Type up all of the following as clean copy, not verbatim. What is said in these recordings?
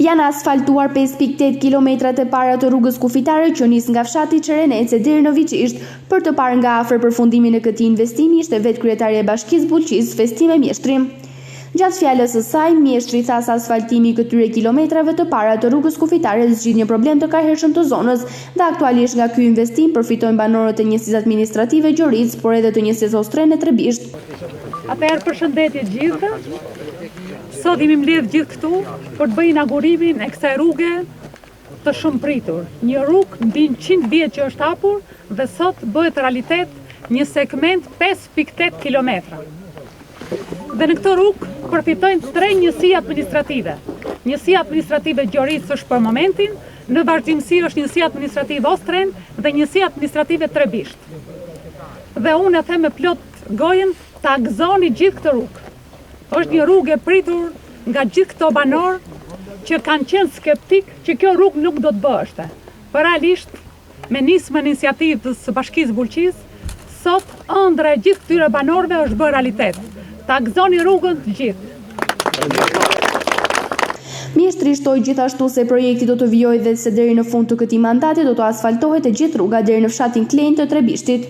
Janë asfaltuar 5.8 kilometrat e para të rrugës kufitare që nis nga fshati Çerenec e deri në Viçisht. Për të parë nga afër përfundimin e këtij investimi ishte vetë kryetarja e Bashkisë Bulqizë, Festime Mjeshtri. Gjatë fjalës së saj, Mjeshtri tha se asfaltimi i këtyre kilometrave të para të rrugës kufitare zgjidh një problem të kahershëm të zonës dhe aktualisht nga ky investim përfitojnë banorët e njësisë administrative Gjoricë, por edhe të njësisë Ostren e Trebisht. Atëherë përshëndetje gjithëve. Sot jemi mbledh gjithë këtu për të bërë inaugurimin e kësaj rruge të shumëpritur. Një rrugë mbi 100 vjet që është hapur dhe sot bëhet realitet një segment 5.8 kilometra. Dhe në këtë rrugë përfitojnë tre njësi administrative. Njësia administrative Gjoricë është për momentin, në vazhdimësi është njësia administrative Ostren dhe njësia administrative Trebisht. Dhe unë e them me plot gojën, ta gëzoni gjithë këtë rrugë. Është një rrugë e pritur nga gjithë këto banorë që kanë qenë skeptik që kjo rrugë nuk do të bëheshte. Por realisht, me nismën iniciativës së Bashkisë Bulqizë, sot ëndrra e gjithë këtyre banorëve është bërë realitet. Ta gëzoni rrugën të gjithë. Mjeshtri shtoi gjithashtu se projekti do të vijojë dhe se deri në fund të këtij mandati do të asfaltohet e gjithë rruga deri në fshatin Klejnë të Trebishtit.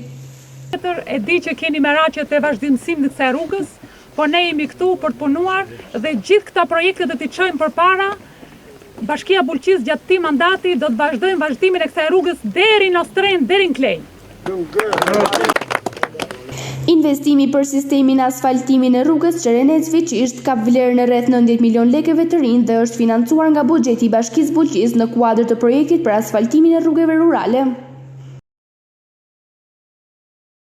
Tjetër, e di që keni meraqet e vazhdimësimit të kësaj rrugës, por ne jemi këtu për të punuar dhe gjithë këta projekte do t'i çojmë përpara. Bashkia Bulqizë gjatë këtij mandati do të vazhdojmë vazhdimin e kësaj rrugës deri në Ostren, deri në Klejnë. Investimi për sistemin e asfaltimin e rrugës Çerenec-Viçisht kap vlerën e rreth 90 milion lekëve të rinj dhe është financuar nga buxheti i Bashkisë Bulqizë në kuadër të projektit për asfaltimin e rrugëve rurale.